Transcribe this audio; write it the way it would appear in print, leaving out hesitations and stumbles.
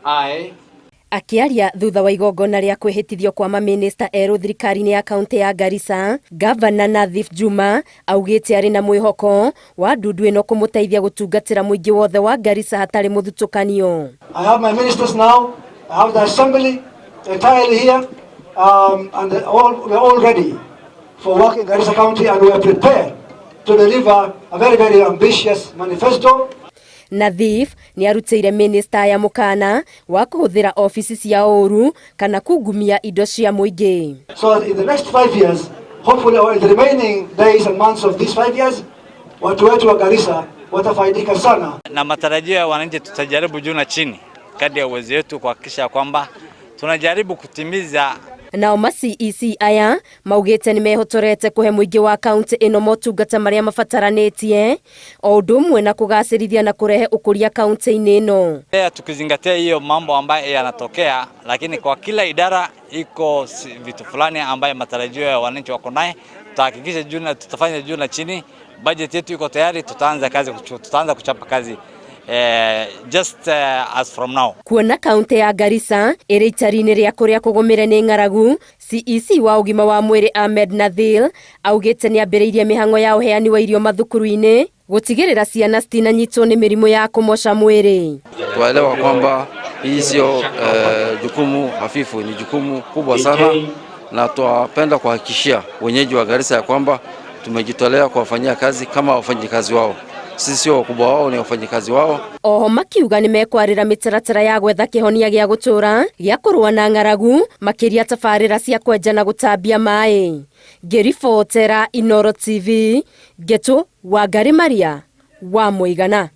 I, Akĩaria thutha wa igongona rĩa kwĩhĩtithio kwa mamĩnĩsta erũ thirikari-inĩ ya kaunti ya Garissa, Gavana Nathif Juma augĩte arĩ na mwĩhoko wa ndundu ĩno kũmũteithia gũtungatĩra mũingĩ wothe wa Garissa hatarĩ mũthutũkanio. I have my ministers now, I have the assembly entirely here, and we're all ready for work in Garissa County, and we are prepared to deliver a very, very ambitious manifesto. Nathif nĩ arutĩire minista aya mũkana wa kũhũthĩra obici cia ũru kana kungumia indo cia mũingĩ. So that in the next 5 years, hopefully, or in the remaining days and months of these 5 years, watu wetu wa Garissa watafaidika sana. Na matarajio ya wananchi, tutajaribu juu na chini kadri ya uwezo wetu kuhakikisha kwamba tunajaribu kutimiza. Nao ma CEC aya maugĩte nĩ mehotorete kũhe mũingĩ wa kaunti ĩno motungata marĩa mabataranĩtie o ũndũ ũmwe na kũgacĩrithia na kũrehe ũkũria kaunti-inĩ ĩno. Tukizingatia hiyo mambo ambayo yanatokea, lakini kwa kila idara iko vitu fulani ambayo matarajio ya wananchi wako naye, tutahakikisha juu na tutafanya juu na chini. Budget yetu iko tayari, tutaanza kazi, tutaanza kuchapa kazi just as from now. Kuona kaunti ya Garissa ĩrĩ itari-inĩ rĩa kũrĩa kũgũmĩre nĩ ng'aragu, CEC wa ũgima wa mwĩrĩ Ahmed Nathil augĩte nĩ ambĩrĩirie mĩhang'o ya ũheani wa irio mathukuru-inĩ gũtigĩrĩra ciana citinanyitwo nĩ mĩrimũ ya kũmoca mwĩrĩ. Twaelewa kwamba hii sio jukumu hafifu, ni jukumu kubwa sana, na twapenda kuhakikishia wenyeji wa Garissa ya kwamba tumejitolea kuwafanyia kazi kama wafanyikazi wao. Sisi sio wakubwa wao, ni wafanyikazi wao. Oho makiuga nĩ mekwarĩra mĩtaratara ya gwetha kĩhonia gĩa gũtũra gĩa kũrũa na ng'aragu, makĩria tabarĩra cia kwenja na gũtambia maĩ. Ngĩribotera Inooro TV, Ngetu Wangari Maria wa Mũigana.